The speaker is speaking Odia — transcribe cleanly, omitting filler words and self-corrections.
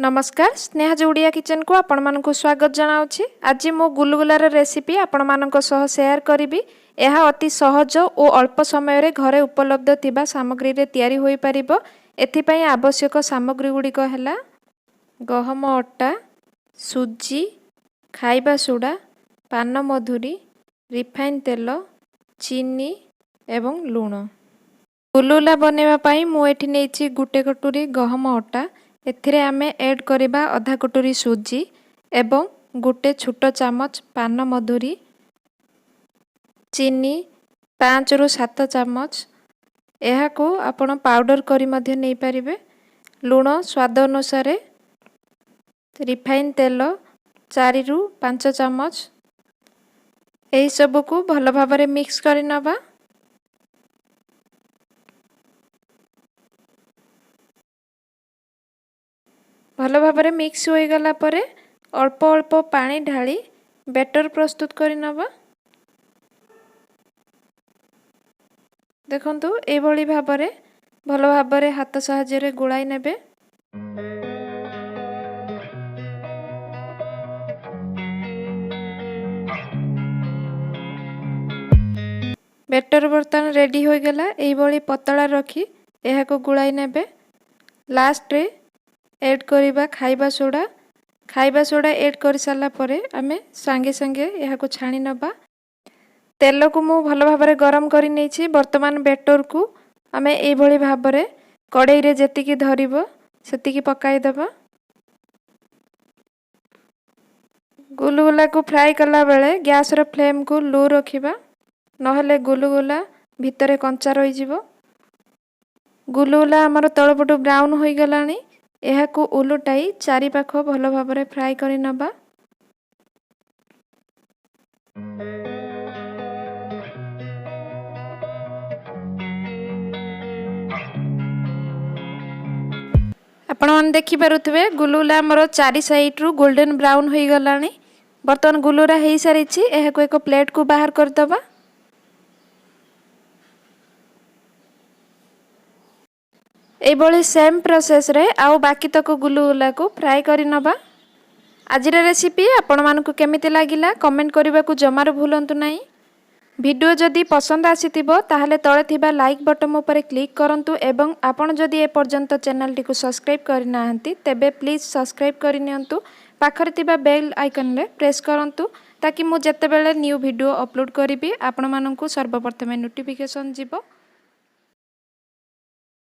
ନମସ୍କାର, ସ୍ନେହାଜ ଓଡ଼ିଆ କିଚେନକୁ ଆପଣମାନଙ୍କୁ ସ୍ୱାଗତ ଜଣାଉଛି। ଆଜି ମୁଁ ଗୁଲୁଗୁଲାର ରେସିପି ଆପଣମାନଙ୍କ ସହ ସେୟାର କରିବି। ଏହା ଅତି ସହଜ ଓ ଅଳ୍ପ ସମୟରେ ଘରେ ଉପଲବ୍ଧ ଥିବା ସାମଗ୍ରୀରେ ତିଆରି ହୋଇପାରିବ। ଏଥିପାଇଁ ଆବଶ୍ୟକ ସାମଗ୍ରୀ ଗୁଡ଼ିକ ହେଲା ଗହମ ଅଟା, ସୁଜି, ଖାଇବା ସୋଡ଼ା, ପାନମଧୁରୀ, ରିଫାଇନ୍ ତେଲ, ଚିନି ଏବଂ ଲୁଣ। ଗୁଲୁଗୁଲା ବନାଇବା ପାଇଁ ମୁଁ ଏଠି ନେଇଛି ଗୋଟେ କଟୁରୀ ଗହମ ଅଟା। ଏଥିରେ ଆମେ ଏଡ଼୍ କରିବା ଅଧା କଟୁରୀ ସୁଜି ଏବଂ ଗୋଟେ ଛୋଟ ଚାମଚ ପାନମଧୁରୀ, ଚିନି 5ରୁ 7 ଚାମଚ। ଏହାକୁ ଆପଣ ପାଉଡ଼ର କରି ମଧ୍ୟ ନେଇପାରିବେ। ଲୁଣ ସ୍ୱାଦ ଅନୁସାରେ, ରିଫାଇନ୍ ତେଲ 4ରୁ 5 ଚାମଚ। ଏହିସବୁକୁ ଭଲ ଭାବରେ ମିକ୍ସ କରି ନେବା। ଭଲ ଭାବରେ ମିକ୍ସ ହୋଇଗଲା ପରେ ଅଳ୍ପ ଅଳ୍ପ ପାଣି ଢାଳି ବ୍ୟାଟର ପ୍ରସ୍ତୁତ କରି ନେବା। ଦେଖନ୍ତୁ, ଏଇଭଳି ଭାବରେ ଭଲ ଭାବରେ ହାତ ସାହାଯ୍ୟରେ ଗୋଳାଇ ନେବେ। ବ୍ୟାଟର ବର୍ତ୍ତମାନ ରେଡ଼ି ହୋଇଗଲା। ଏଇଭଳି ପତଳା ରଖି ଏହାକୁ ଗୋଳାଇ ନେବେ। ଲାଷ୍ଟରେ ଏଡ଼୍ କରିବା ଖାଇବା ସୋଡ଼ା। ଖାଇବା ସୋଡ଼ା ଏଡ଼୍ କରିସାରିଲା ପରେ ଆମେ ସାଙ୍ଗେ ସାଙ୍ଗେ ଏହାକୁ ଛାଣି ନେବା। ତେଲକୁ ମୁଁ ଭଲ ଭାବରେ ଗରମ କରି ନେଇଛି। ବର୍ତ୍ତମାନ ବ୍ୟାଟରକୁ ଆମେ ଏଇଭଳି ଭାବରେ କଡ଼େଇରେ ଯେତିକି ଧରିବ ସେତିକି ପକାଇଦେବା। ଗୁଲୁଗୁଲାକୁ ଫ୍ରାଏ କଲାବେଳେ ଗ୍ୟାସ୍ର ଫ୍ଲେମ୍କୁ ଲୋ ରଖିବା, ନହେଲେ ଗୁଲୁଗୁଲା ଭିତରେ କଞ୍ଚା ରହିଯିବ। ଗୁଲୁଗୁଲା ଆମର ତଳପଟୁ ବ୍ରାଉନ୍ ହୋଇଗଲାଣି। ଏହାକୁ ଓଲଟାଇ ଚାରିପାଖ ଭଲ ଭାବରେ ଫ୍ରାଏ କରି ନେବା। ଆପଣମାନେ ଦେଖିପାରୁଥିବେ, ଗୁଲୁଗୁଲା ଆମର ଚାରି ସାଇଡ଼ରୁ ଗୋଲ୍ଡେନ୍ ବ୍ରାଉନ୍ ହୋଇଗଲାଣି। ବର୍ତ୍ତମାନ ଗୁଲୁଗୁଲା ହେଇସାରିଛି। ଏହାକୁ ଏକ ପ୍ଲେଟ୍କୁ ବାହାର କରିଦେବା। ଏଇଭଳି ସେମ୍ ପ୍ରୋସେସ୍ରେ ଆଉ ବାକି ତକ ଗୁଲୁଗୁଲାକୁ ଫ୍ରାଏ କରି ନେବା। ଆଜିର ରେସିପି ଆପଣମାନଙ୍କୁ କେମିତି ଲାଗିଲା, କମେଣ୍ଟ କରିବାକୁ ଜମାରୁ ଭୁଲନ୍ତୁ ନାହିଁ। ଭିଡ଼ିଓ ଯଦି ପସନ୍ଦ ଆସିଥିବ, ତାହେଲେ ତଳେ ଥିବା ଲାଇକ୍ ବଟନ୍ ଉପରେ କ୍ଲିକ୍ କରନ୍ତୁ ଏବଂ ଆପଣ ଯଦି ଏପର୍ଯ୍ୟନ୍ତ ଚ୍ୟାନେଲଟିକୁ ସବସ୍କ୍ରାଇବ୍ କରିନାହାନ୍ତି, ତେବେ ପ୍ଲିଜ୍ ସବସ୍କ୍ରାଇବ୍ କରିନିଅନ୍ତୁ। ପାଖରେ ଥିବା ବେଲ୍ ଆଇକନ୍ରେ ପ୍ରେସ୍ କରନ୍ତୁ, ତାକି ମୁଁ ଯେତେବେଳେ ନ୍ୟୁ ଭିଡ଼ିଓ ଅପଲୋଡ଼ କରିବି, ଆପଣମାନଙ୍କୁ ସର୍ବପ୍ରଥମେ ନୋଟିଫିକେସନ୍ ଯିବ।